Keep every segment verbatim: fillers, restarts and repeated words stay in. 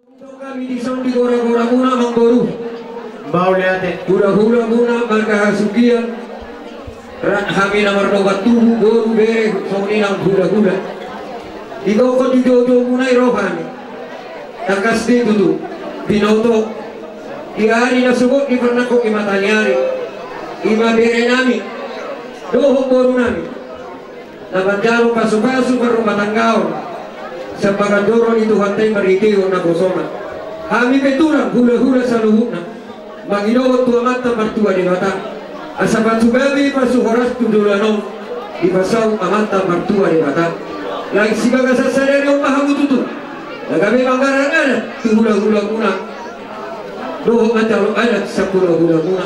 Hami dison di gora-goramuna, amangboru. Mauliate. Hula-hulamuna marga Hasugian. Ra-, hami na mardongan tubu, boru, bere, songon i nang hula-hula. Di tongtong di joujou muna i ro hami. Tangkas do i tutu. Binoto. Di ari na sogot diparnangkok i mata ni ari. I ma berenami. Dohot borunami. Na manjalo pasu-pasu parrumatanggaon, sian pangandoran ni Tuhanta i marhitehon naposona. Hami pe tulang hula-hula saluhutna, mangidohon tu Amanta Martua Debata, asa pasu gabe pasu horas tu joloan on, dipasaut Amanta Martua Debata. Laos di bagasan sadari on ma hamu tutu, na gabe manggarar adat tu hula-hulamuna, dohot manjalo adat sian hula-hulamuna.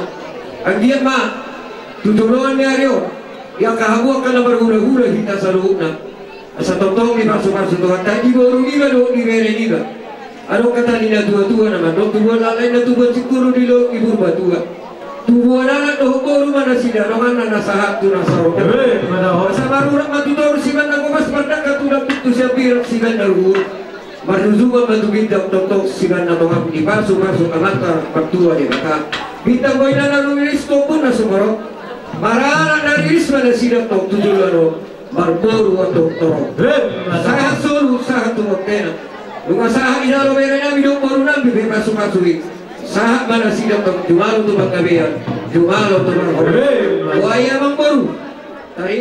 Anggiat ma tu joloan ni ari on, di angka hamu angka na marhula-hula hita saluhutna. Asa tongtong dipasu-pasu Tuhanta di boru niba dohot di bere niba. Adong hata ni na tua-tua na mandok, tubuan laklak inna tubuan singkoru di Dolok ni Purbatua. Tubuan anak dohot boru ma nasida donganna na sahat tu na saroha. Asa marurat ma tu toru sibaen na gopas, mardangka tu dapot tu siambiran sibaen na luhut. Marujungan ma tu ginjang tongtong sibaen na tongam, dipasu-pasu Amanta Martua Debata. Bintang boina na rumiris tu ombun na sumorop. Maranak na riris ma nasida tong tu joloan on. Marboru antong torop. Sahat solu sahat tu bontean. Nunga sahat inna berenami dohot borunami pe pasu-pasu i. Sahat ma nasida tong jumalo tu panggabean, jumalo tu parhorasan. Boha i amangboru. Tari.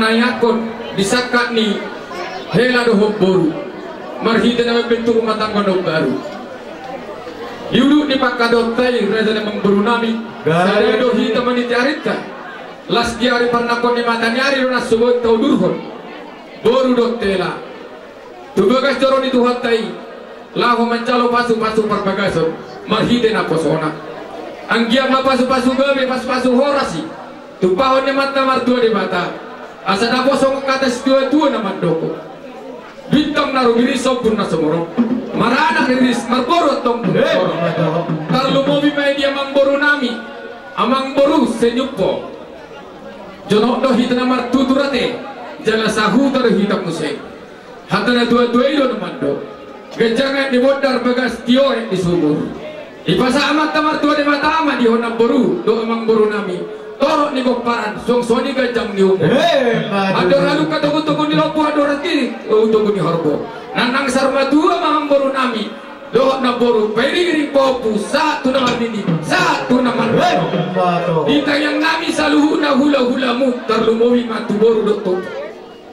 Manangihon di sangkap ni hela dohot boru marhite na mambentuk rumah tangga na baru. Di ulu ni pangkataion i, raja ni amangboru nami, sada do hita maniti arinta. Las di ari parnangkok ni mataniari do na so boi taudurhon boru dohot hela tu bagas joro ni Tuhanta i, laho manjalo pasupasu parbagason marhite naposona. Anggiat ma pasupasu gabe, pasupasu horas i tumpahon ni Amanta Martua Debata, asa naposo songon hata situatua na mandok: Bintang na rumiris, ombun na sumorop, maranak riris, marboru antong boru. Tarlumobi ma i di amangboru nami, amangboru Situmorang. Jonok do hita na martutur ate, jala sahuta do hita muse. Hata na tuatua i do na mandok: Ganjang aek ni bondar, bagas tio aek ni sumur. Dipasahat Amanta Martua Debata ma di ho namboru dohot amangboru nami torop ni pomparan, suang songon i ganjang ni umur. Andor halumpang togutogu ni lombu, andor hatiti togutogu ni horbo. Nangnang saur matua ma amangboru nami dohot namboru, pairingiring pahompu sahat tu na marnini, sahat tu na marnono. Di tangiang nami saluhutna hulahulamu, tarlumobi ma tu boru dohot tu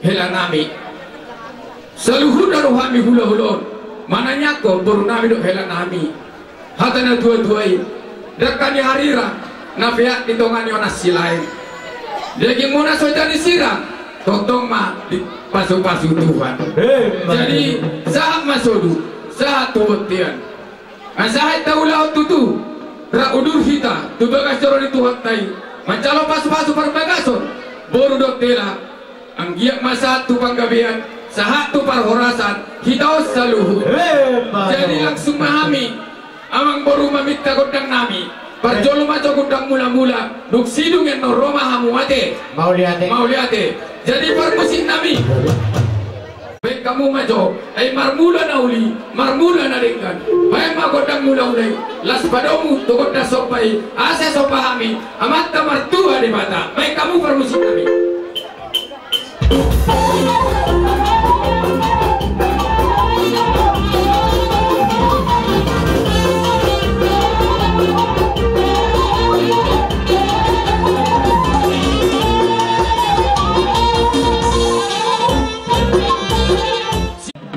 hela nami. Saluhutna do hami hulahula on manangiangkon boru nami dohot hela nami. Hata na tuatua i: Dangka ni harirang na peak di tonga ni onan Silaen, dagingmuna so jadi sirang, tongtong ma dipasupasu Tuhan. Jadi sahat ma solu, sahat tu bontean. Asa hita ulaon tutu, rap udur hita tu bagas joro ni Tuhanta i manjalo pasupasu parbagason boru dohot hela. Anggiat ma sahat tu panggabean, sahat tu parhorasan hita on saluhut. Jadi langsung ma hami amangboru maminta gondang nami. Parjolo ma jo gondang mulamula, dung sidung annon ro ma hamu ate. Mauliate. Mauliate. Jadi parmusik nami, baen hamu ma jo, ai marmula na uli, marmula na denggan. Baen ma gondang mulamula i, laos padomu tu gondang somba i, asa somba hami Amanta Martua Debata. Baen hamu parmusik nami.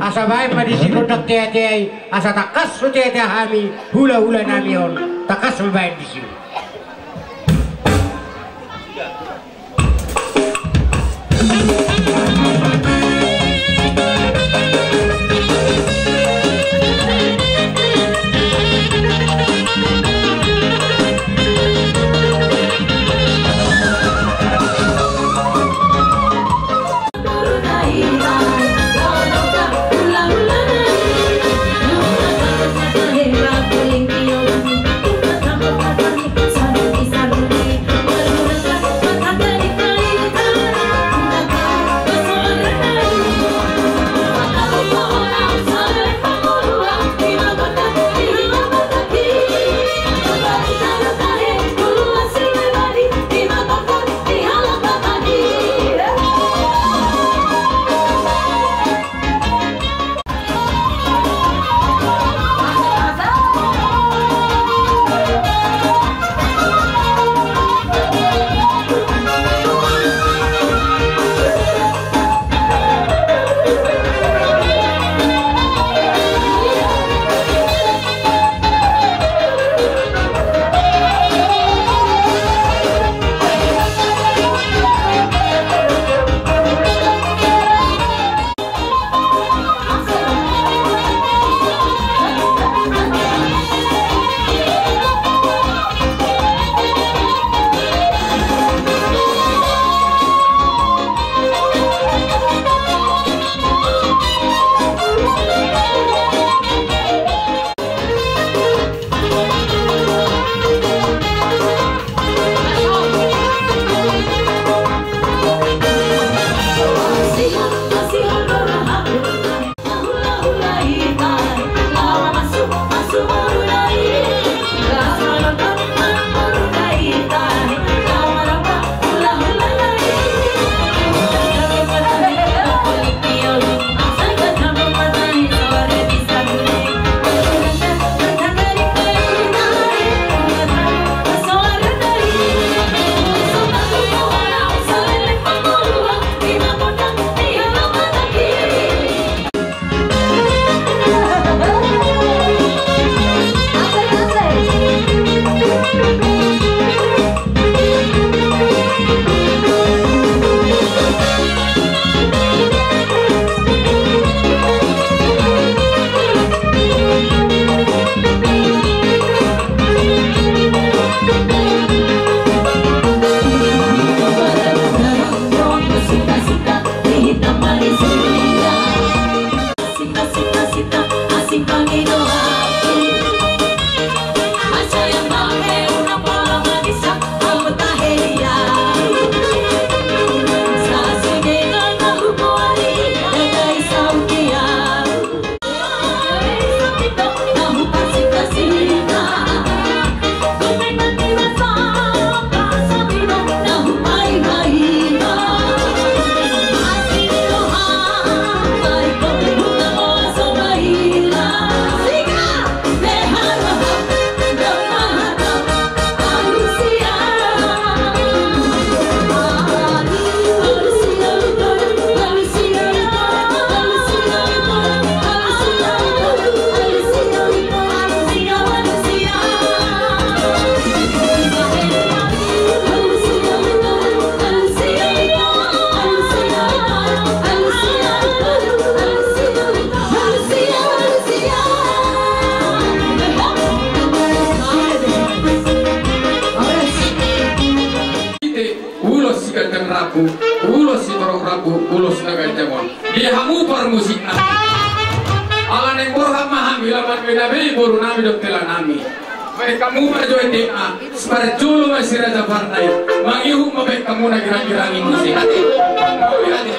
Asa baen ma disi gondang teatea i, asa tangkas huteatea hami hulahula nami on, tangkas ma baen disi. Di hamu parmusikna. Ala naeng borhat ma hami, laho manabei boru nami dohot hela nami. Baen hamu ma jo etekna, parjolo ma si Raja Parna i. Mangihut ma baen hamu na girang-girang i muse. Ate. Ate.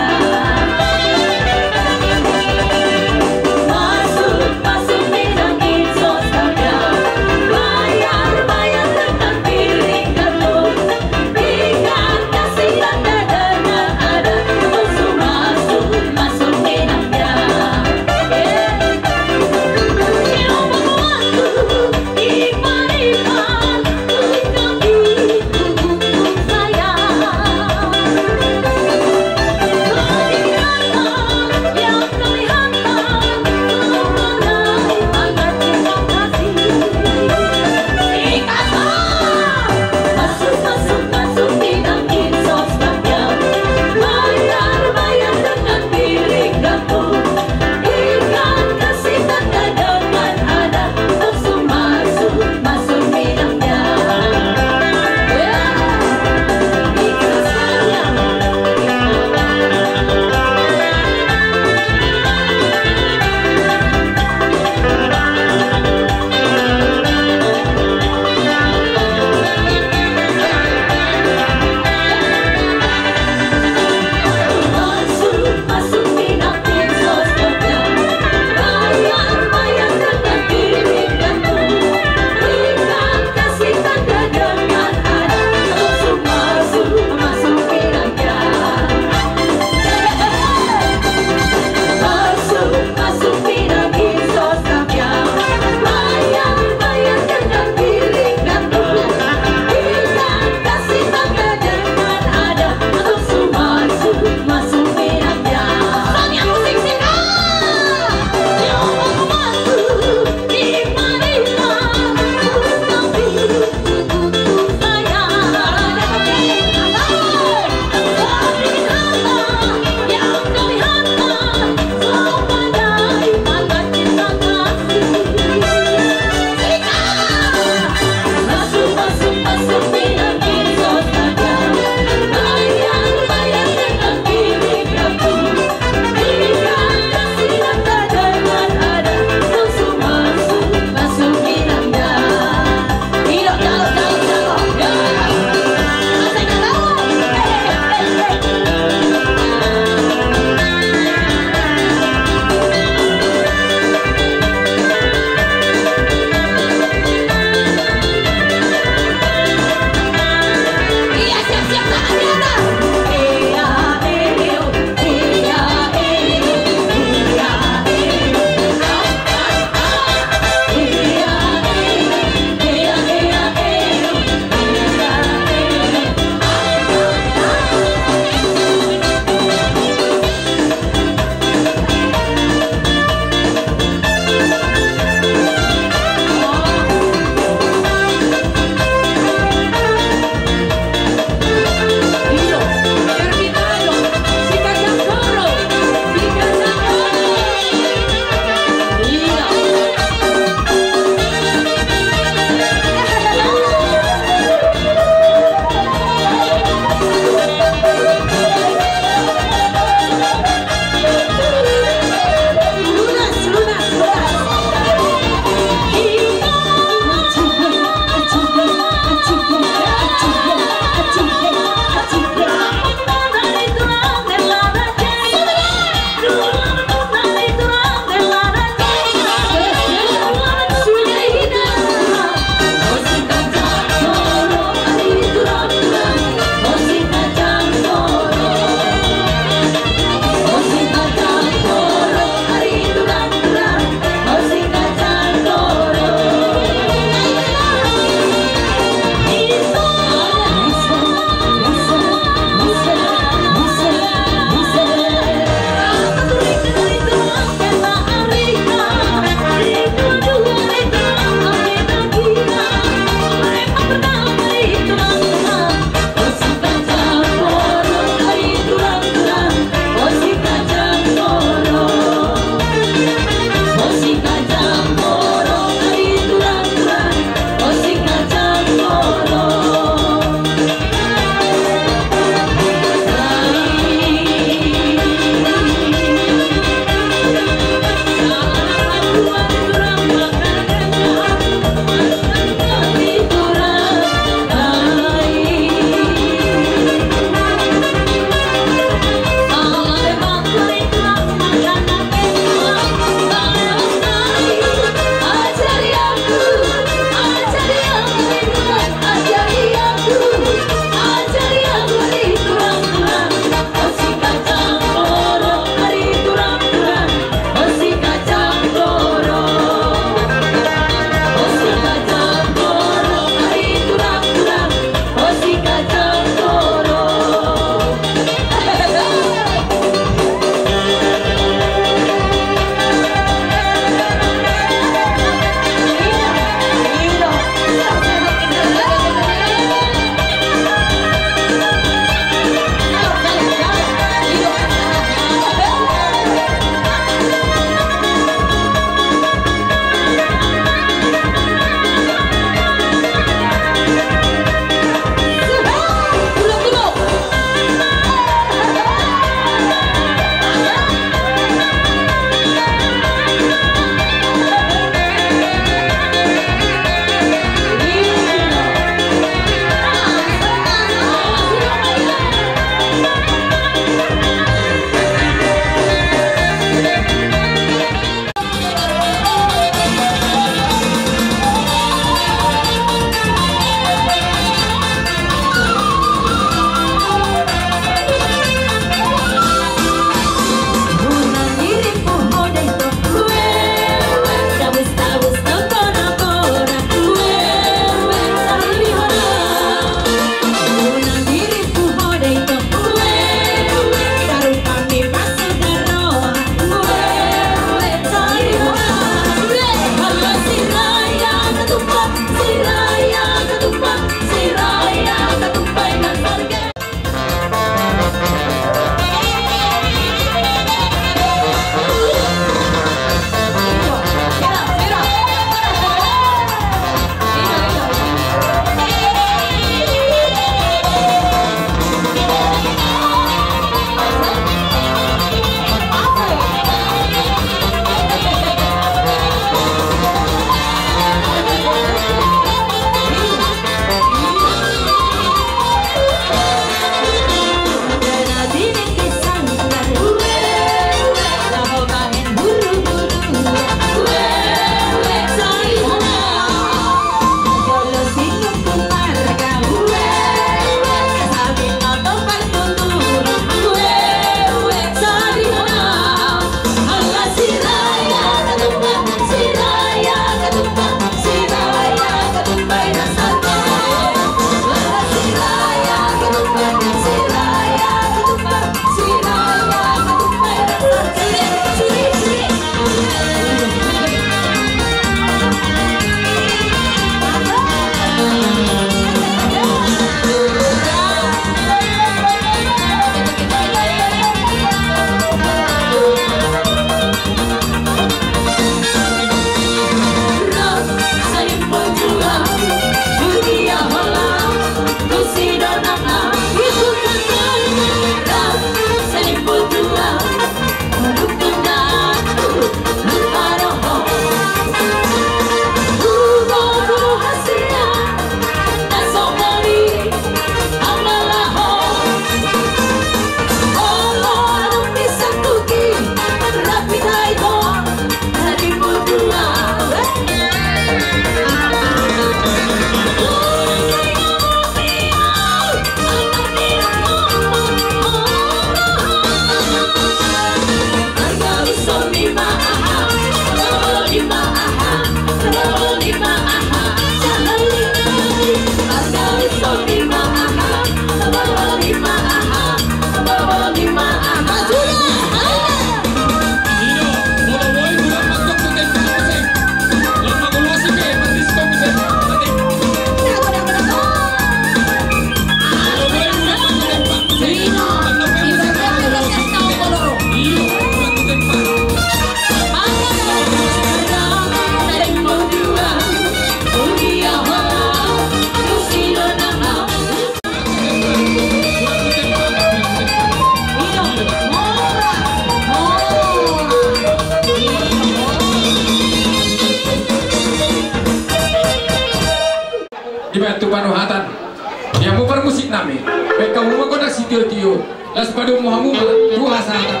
Baen hamu ma gondang sitio-tio. Laos padomu hamu ma tu hasahatan.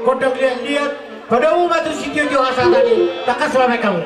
Gondang liat-liat. Padomu ma tu sitio-tio hasahatan i. Tangkas ma baen hamu.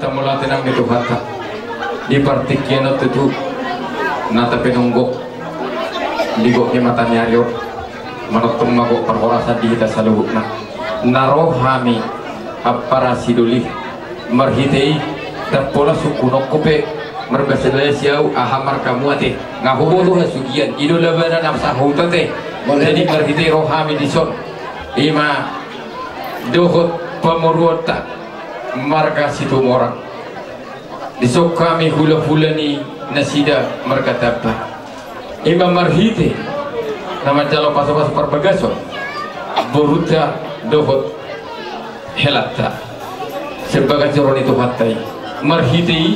Mauliate nang di Tuhanta. Di partingkian on tutu na tapanungkun di gok ni mataniari on. Manongtong ma gok parhorasan di hita saluhutna. Na ro hami ampara sidoli, marhite i ndang pola sungkunonku pe marbahasa Indonesia au aha markamu ate. Nga huboto hasugian i do labana na sahuta te. Jadi marhite i ro hami dison, i ma dohot pamoruonta marga Situmorang. Dison hami hulahula ni nasida marga Tamba. I ma marhite na manjalo pasupasu parbagason borunta dohot helanta sian bagas joro ni Tuhanta i. Marhite i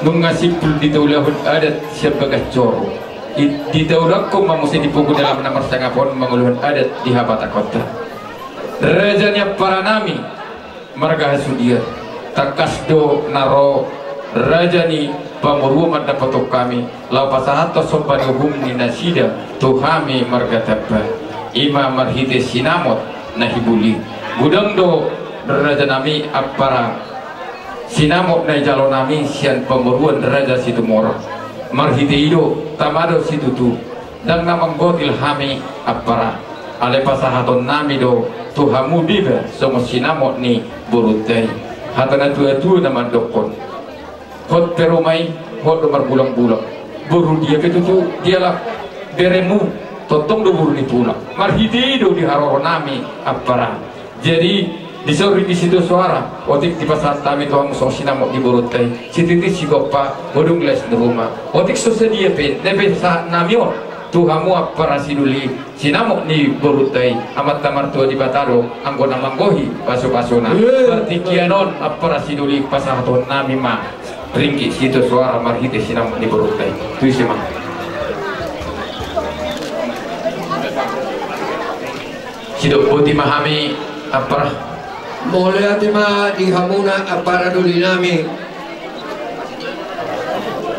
nunga simpul ditaulahon adat sian bagas joro. I, ditaulahon ma muse di pogu dalan na marsangap on mangulahon adat di habatahonta. Raja ni amparanami marga Hasudian, tangkas do na ro raja ni pamoruon mandapothon hami laho pasahathon somba ni uhum ni nasida tu hami marga Tamba, i ma marhite sinamot na hibuli. Godang do rajanami ampara sinamot na ijalonami sian pamoruon raja Situmorang. Marhite i do tama do situtu. Ndang na manggotil hami ampara, alai pasahatonnami do tu hamu deba songon sinamot ni borunta i. Hata na tuatua na mandokkon, hot pe ruma i, hot do marbulangbulang. Boru dia pe tutu dialap beremu, tongtong do boru ni tulang. Marhite i do diharoronami ampara. Jadi, dison di sitio soara, otik dipasahat hami tu hamu songon sinamot ni borunta i, sititi sigompa, bodung las ni ruma. Otik so sadia pe na dipasahatnami on tu hamu ampara sidoli, sinamot ni borunta i, Amanta Martua Debata do anggo na manggohi pasupasuna. Partingkian on ampara sidoli pasahatonnami ma ringgit sitio soara marhite sinamot ni borunta i. Tu ise ma. Sidok boti ma hami ampara. Mauliate ma di hamuna ampara dolinami.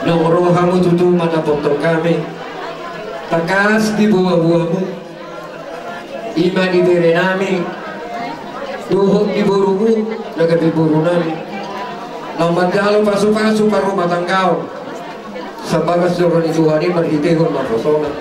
Naung ro hamu tutu mandapothon hami. Tangkas di boaboamu, i ma di berenami dohot di borumu na gabe borunami, laho manjalo pasupasu parrumatanggaon sian bagas joro ni Tuhan i marhitehon naposona.